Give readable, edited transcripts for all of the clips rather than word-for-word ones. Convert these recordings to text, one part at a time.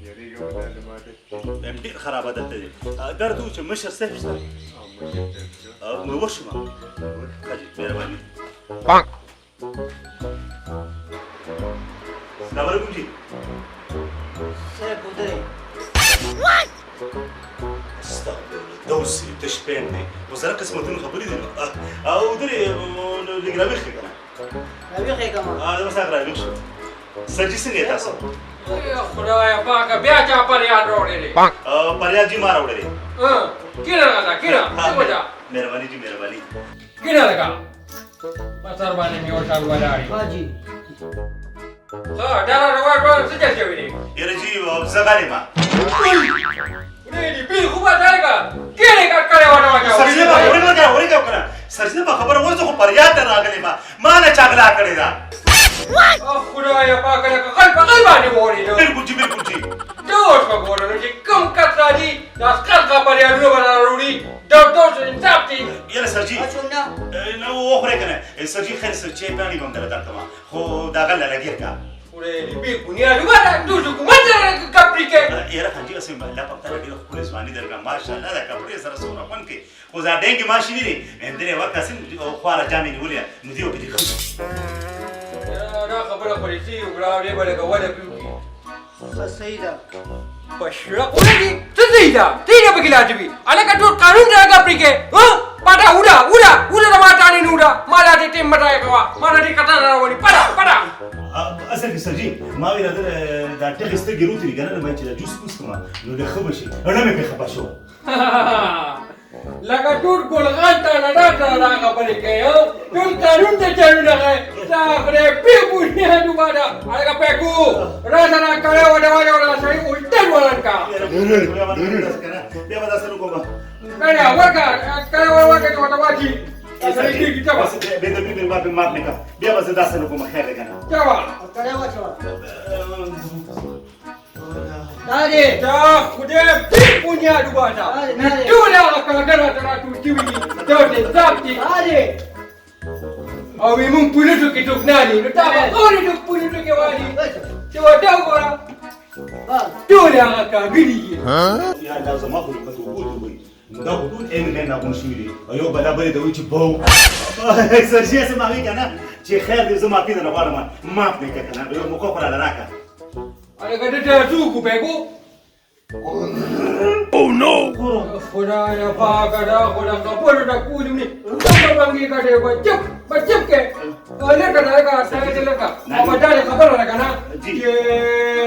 یم ډېر خراب عادت دی. دا راته ووایه چې مشر صاحب شته؟ نو ورشم. ښه جي، مهرباني. السلام علیکم جی. صاحب ودرې. استغفر الله، دا اوس تش پېن دی، خو سره قسمتونو خبرې دي. نو او درې لږ راویښ کړه که نه. راویښ یې کړم. زه بس هغه راویښ شو. سر جي څنګه یې تاسو؟ خدایه پاکه، بیا چا فریاد راوړی دی؟ فریاد جي ما راوړی دی. کښېنه راته، کښېنه. څه وجه؟ مهرباني جي، مهرباني. کښېنه لکه په سر باندې مې یو شان ولاړ یې. ها جي. ښه، دا راته وایه ټوله څه چل شوی دی؟ یاره جي، زه غلی ما. خدای دې بېخ وباسه هلکه، کښېنه کټ کړی ورته واچوه. سرجي به ورېږه که ورېږه که نه. سرجي به خبره ورځه، خو فریاد ته راغلی ما، ما نه چا غلا کړې ده. خدایه پاکه، لکه غل په غل باندې وغورېده. بالکل جي، بالکل جي. ته اوس به ګوره نو چې کوم کس راځي، دا سخت فریادونه به راوړي. دا اوس انصاف دی. یاره سرجي، اچوم نه. نه وخورې که نه. سرجي خیر، سر چای پاڼې به هم درته درکړم، خو دا غل له لګیر که. خدای دې بې بنیاد وباسه، ټول حکومت سره کپړې کوي. یاره خان جي، هسې الله پاک تعالی ډېره ښکلې ځواني درکړه، ماشاءالله، دا کپړې سره څومره خوند کوي. خو دا ډینګې ماشي نه دي، درې ورکه سم خواره جامې نیولې، نو دی پکې ښه. دا خبره خو دې صحیح وکړه، دی به لکه وده پرې وکړي. ښه، صحیح ده. په شړه ولګي څه صحیح ده؟ صحیح ده پکې لاچوي. هلکه ټول قانون سره کپړې کوي. پټه وډه وډه وډه، د ما ټانې نه وډه، ما لا دې ټیم مه ضایع کوه، ما لا دې کتار راولي. پټه پټه. اصل کې سرجي ما ویل دا ټیغې سترګې روتې دي که نه، نو چې دا جوس پوس کړم نو ډېر ښه به شي، نه مې پرې خفه شو. لکه ټول ګلغان ته نه سره دا خبرې کوي، ټول قانون ته چلونه کوي. دا خدای بې بنیاد وباسه. هلکه پیکو راشه، را کړی وده وده وده، سړي الټه ورن کا. بیا به داسې نه کوم. کړی ورکه، کړی ورکه چې ورته واچي. سړی کېږي څه به؟ بې د بې ما پې مات نه کړه، بیا به زه داسې نه کوم. خیر دی که نه؟ څه به؟ کړی واچوه. دا دی. دا خدای بې بنیاد وباسه، ټول هغه کاږه راته راټول شوي دي، دا د انصاف دي. دا دی. او وی مونږ پولیسو کې څوک نه دي، نو تا به غوري څوک پولیسو کې والي چې ورته وګوره، ټول هغه کاږه دي. یا دا زما خو په توپو دی وایي، دا خو ټول عین غین راغونډ شوي دي، او یو بلا بلې ته وایي چې بو. سرجي هسې ما وایي که نه چې خیر دی، زه معافي درنه غواړم، معاف مې کړه که نه، یو موقع خو راله راکړه. هلکه دلته څوک و پیکو؟ خدایه پاکه، دا خو د خبرو د کولو نه څومره بنګې کټې. به چپ به چپ کې لکه دا لکه سړی دی لکه او په دا خبره ده که نه چې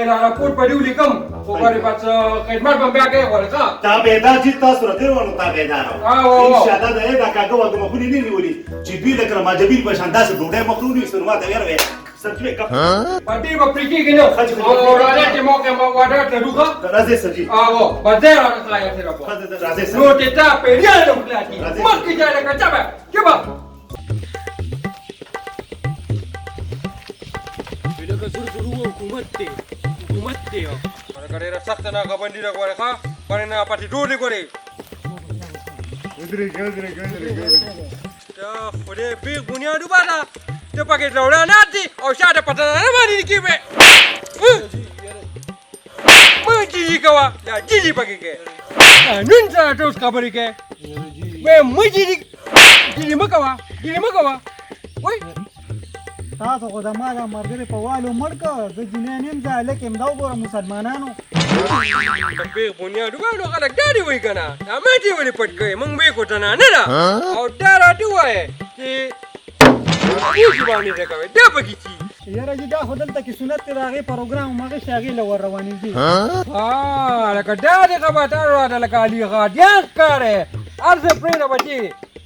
دا رپورټ به دې ولیکم، خو به بس خدمت به بیا کوې غواړې. ښه تابعدار چې تاسو راته ورنو تابعدار. انشاءالله دا دا کاږه واږه مخونه نه نیولي چې دوی لکه ماجبین په شان داسې ډوډۍ مخرو نیسي، نو ما ته ویره ویل سرجي کپ په دې به پرې کېږي نه. او راځه چې موقع ما واډه ته ځو. راځئ سرجي. او بس ځای راته ښایه چې راپو راځئ. نو چې تا پیریان نه خلاص کړي مخکې ځای لکه چپه چپه. لکه زر زر حکومت دی، حکومت دی. لکه ډېره سخته ناکه بندي ده. ګورې ښه باندې نه پاتې ډوډۍ ګورې. ودرېږه ودرېږه ودرېږه. دا خدای بېخ بنیاد وباسه، ته پکې لوړه ناست دي او شاته پته نه باندې کېږي. مه جیجي کوه، دا جیجي پکې کوې. قانون سره ټوس خبرې کوې. وې مه جیجي، جیجي مه کوه، جیجي مه کوه. وای تاسو خو زما دا ملګری په والو مړ کړ. زه جنیان یم، زه هلک یم. دا وګوره مسلمانانو. بېخ بنیاد وباسه، نو خلک دا دې وایي که نه، دا مه دې ولې پټ کوې؟ موږ بې کوټه نه نه ده. او دا راته ووایه چې اوس باندې څه کوې؟ دا پکې څه؟ یاره جي، دا خو دلته کې سنت دی، د هغې پروګرام هماغه شي، هغې له ور روانېږي. ها لکه دا دې خبردار راته لکه علي غادیان ښکارې. هر څه پرېږده بچې،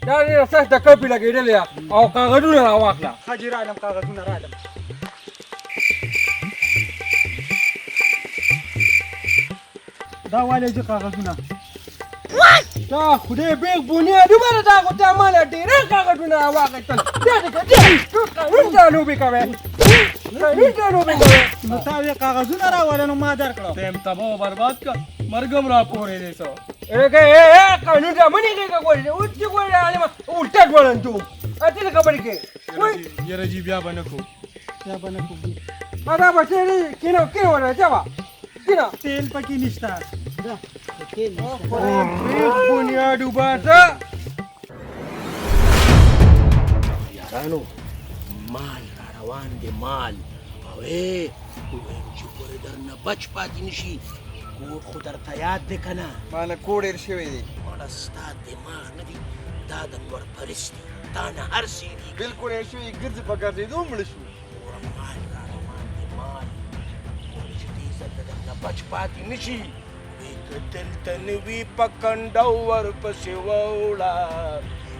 دا ډېره سخته کپي لګېدلې ده او کاغذونه راواخله. ښه جي، رالم، کاغذونه رالم. دا والې جي کاغذونه. دا خدای بېخ بنیاد وبره، دا خو تا ماله ډېری کاغذونه راواخیستل. دا دې که دې ټول قانون سره لوبې کوې، قانون سره لوبې کوې. نو تا وې کاغذونه راوله، نو ما درکړو. تیم تباه و برباد کا، مرګم را پورې دی څه. لکه قانون ته مه نږدې ګورې، اوس چې ګورې عالمه الټه ځوړندو اته څه خبرې کوې؟ وایي یاره جي، بیا به نه کوو، بیا به نه کوو. دا بچی دی، کښېنه کښېنه ورته چپه. کینه تیل پکې نشته. تیل نشته. بیخ بنیاد وباسه. یارانو مال را روان دی مال، او ای ویم چې پورې درنه بچ پاتې نشي. کوټ خو درته یاد دی که نه؟ مانه کوډ هېر شوی دی. مړه ستا دماغ نه دی، دا د نور پرست دی، تا نه هر څه هېرېږي. بالکل هېر شوی، ګرځي په ګرځېدو مړه شو. ګوره مال را روان دی مال، ګوره چې دې ځل به درنه بچ پاتې نشي. وی که دلته نه وي په کنډو ورپسې ووړه،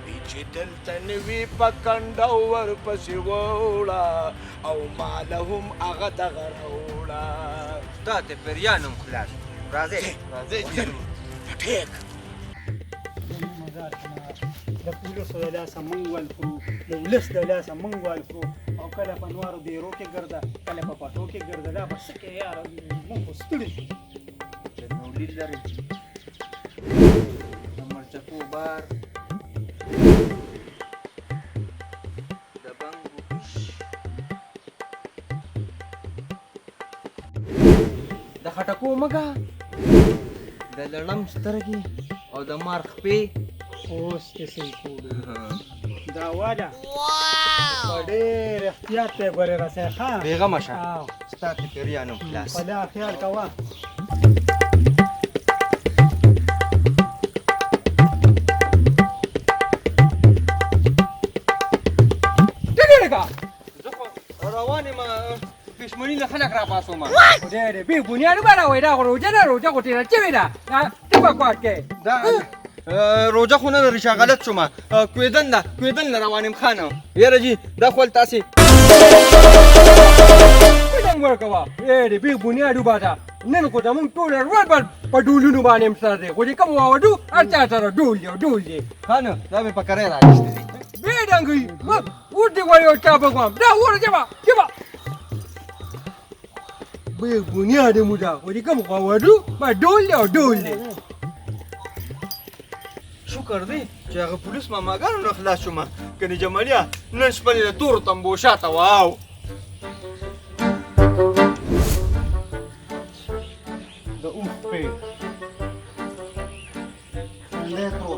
وی چې دلته نه وي په کنډو ورپسې ووړه، او ماله هم هغه دغه راوړه. ستا د پیریان هم خلاص. راځئ راځئ چې ټیک د پولیسو د لاسه موږ وال خورو، د ولس د لاسه موږ وال خورو، او کله په نوارو دیرو کې ګرځه، کله په پټو کې ګرځه. دا به څه کوې یاره، موږ خو ستړي شو. د مولید لري، د مرچکو بار، د بنګو پیش، د خټکو مږه، د لړم سترګې او د مار خپې. اوس دې صحیح کولو. دا واله په ډېر احتیاط ته ګورې رسې. ښه بېغمه شه، او ستا د پیریان هم خلاص. په لار خیال کوه. ټیکه لکه زه خو روان یم، پښمني له خلک راپاڅوم. خدای دې بیخ بنیاد وباسه. وایي دا خو روژه ده، روژه خو تېره شوې ده، دا څه بکواس کوې؟ دا روژه خو نه ده ریشا، غلط شوم. کویدن ده، کویدن له روان یم خانه. یاره جي دا خو تاسې څنګه ورکوه؟ ای دې بیخ بنیاد وباسه. نن خو زموږ ټوله ورځ په ډولونو باندې هم سره دی، خو چې کوم واوډو هر چا سره ډول دی او ډول دی. خانه دا مې په کرایه راغیستې دي. بې ډنګوي اوس دې غواړي یو چا بګوام دا وره جبا جبا بیخ بنیاد مو ده، خو چې کوم واوډو ما ډول دی او ډول دی. شکر دی چې هغه پولیس ماماګانو نه خلاص شوم، کنې جمالیا نن شپه دې د تورو تمبو شاته واو. د اوښ پې څنګه ترو.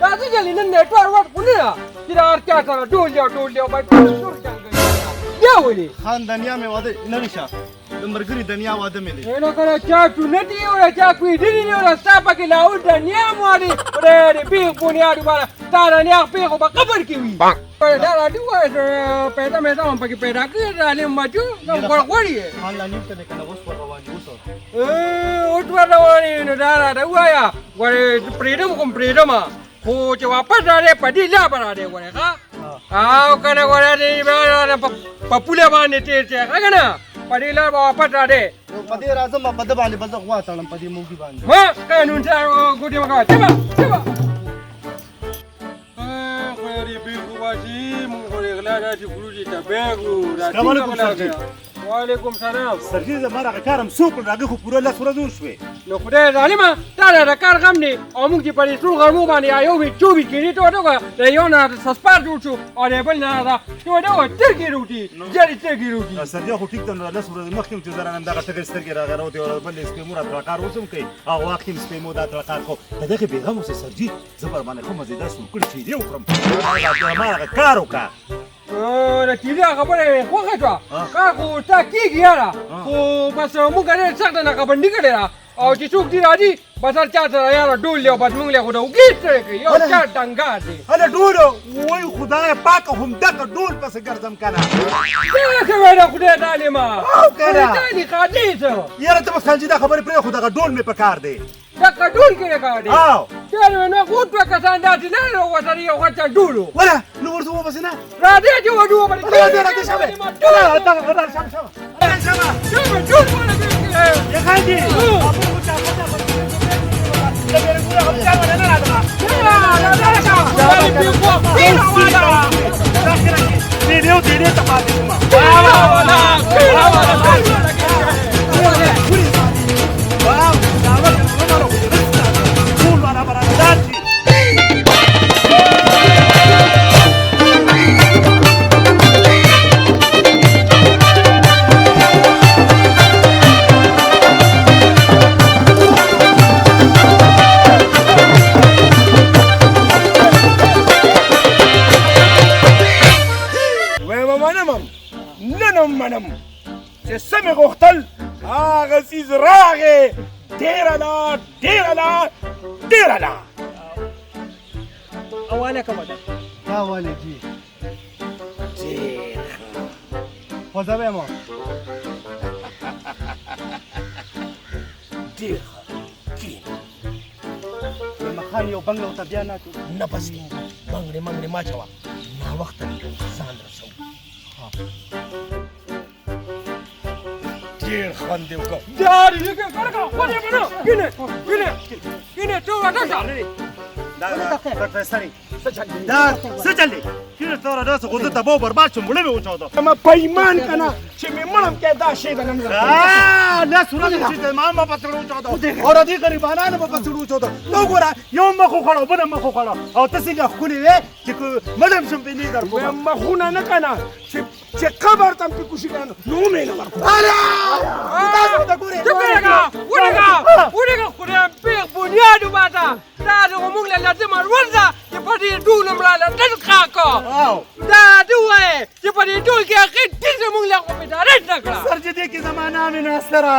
دا څه چلې نن نیټور ورک خو نه ده چې دا هر چا سره ډول دی او ډول دی او باید ټول جنګ بیا ولې؟ خان دنیا مې واده نه رشا، د مرګري دنیا واده مې دی. نه کله چا چونتي او چا کویدلي دی او ستا پکې لاول دنیا مو دی. خدای دې بیخ بنیاد وباله، ستا دنیا پېښ خو په قبر کې وي. دا راټي وایه پیدا مې هم پکې پیدا کړې، دا نیم بچو غوړ غوړ یې. خان لا نیم ته مې کنه اوس ور روان دي اوس. اوس ور روان یې، نو دا راته ووایه ګورې پرېږدم خو پرېږدم، خو چې واپس راغی په دې لار به راغی ګورې. ښه او که نه ګورې دې بیا په پوله باندې تېر شې، ښه که نه په دې لار به واپس راغی. نو په دې راځم، په ده باندې به زه غوا تړم، په دې موږي باندې. ما قانون ته ګوتې مه کوه، چپه چپه. خدای دې بیخ وباسي، موږ خو دې غلا داسې کړو چې تباه کړو. السلام علیکم سر جي. وعلیکم سلام. سر جي زما دغه کار هم څوک کړ، هغه خو پوره 10 ورځې وشوې. نو خدای ظالمه تا دا کار غم دی، او موږ چې په دې سرو غرمو باندې یو وي 24 ګنې ته ورته وکړه، د یو نه سسپار جوړ شو او د بل نه دا ته ورته وکړه ترګې روټي جړې ترګې روټي. سر جي خو ټیک ده، نو 10 ورځې مخکې چې زه رانم دغه ټګر سترګې راغی راوتې او بل سپېمو راته کار اوس هم کوي، هغه وخت کې هم سپېمو دا تړه کار کو. د دغې بېغم اوسه سر جي، زه به ورباندې ښه مزېدار سور کړي شیدې وخورم، ما هغه کار وکړه. د کیلې خبره یې خوښه شوه. کار خو ستا کېږي یاره، خو بس موږ ډېر سخته ناکه بندي کړې ده، او چې څوک دي راځي بس هر چا سره یاره ډول دی، او بس موږ له خو د اوږې ستړی کوي، یو چا ډنګار دی. هله ډول وای، خدای پاک هم دغه ډول پسې ګرځم که نه. څه وایې د خدای ظالمه؟ او که نه؟ خدای قاضي څه؟ یاره ته بس خانجي دا خبرې پرېږده، خو دغه ډول مې په کار دی. دغه ډول کې نه کار دی؟ او چېرې مې نه خو دوه کسان داسې لاړل او ورسره یو غټ ډول و. وله نو ورته وبسې نه. راځې چې وډو باندې. راځې راځې شابه، دغه شابه شابه شابه شابه ډول باندې. يا خالدي وایم منم، نن هم منم چې څه مې غوښتل هغه څیز راغی. ډېره لا ډېره لا ډېره لا. حواله کومه ده؟ دا والے جی خو زه وایم ډېر ښه، کښېنه. مخان یو بنګله ورته بیا نه کړو. نه، بس دی، بنګړې منګړې مه چوه، ناوخته دی، ځان رسوو. ډېر خوند دې وکړ. دا څه چل دی؟ چیرې ته راځه، خو زه تباه برباد شوم، مړه مې وچاوده. ما په ایمان که نه چې مې مړم کې دا شی د نن لس ورځې چې ما ما په څړو وچاوده او د دې غریبانانو په څړو وچاوده. نو ګوره، یو مخ وخوړه، بل مخ وخوړه، او ته څنګه ښکلې وې چې مړم شم پې نه در کوم. مخونه نه که نه چې قبر ته هم پې کوشي که نه نو مې نه ورکوم. تاسو ته ګورې. ورګه خدای پیغ بنیاد وباته، دا د موږ له لازمه ورځه چې په دې ډول مړاله نن خاکو. دا دې وایې چې په دې ډول کې هغې ډېر زموږ له خو اداره نه کړه. سر جی، دې کې زما نامې ناسته را.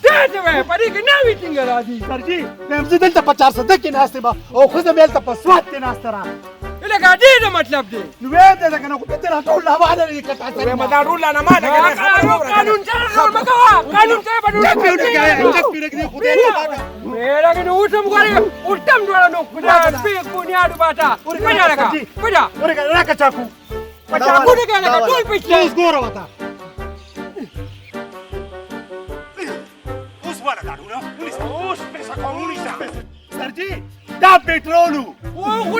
دا څه وایې؟ په دې کې ناوې څنګه راځي؟ سر جی، زه دلته په چارسده کې ناست یم او ښځه مې هلته په سوات کې ناسته را. لکه دې د مطلب دی. نو ویل دی لکه نه، خو دې را ټول لاواله لري کټه سره. وایم دا ټول لا نه ما لګه. قانون سره ټول مه کوه، قانون سره به ټول. ټک پې ولګه، ټک پې ولګه، خدای دې پاکه. لکه نو اوس هم ګورې اوس هم دواړه نو خدای پیغ بنیاد وباته. وجه لکه وجه. ورګه راکه چاکو. په چاکو نه که لکه ټول پېچ. اوس ګوره ورته. اوس والا دا ډوله اوس پیسه کوم ونیسه. سر جی، دا پټرولو. او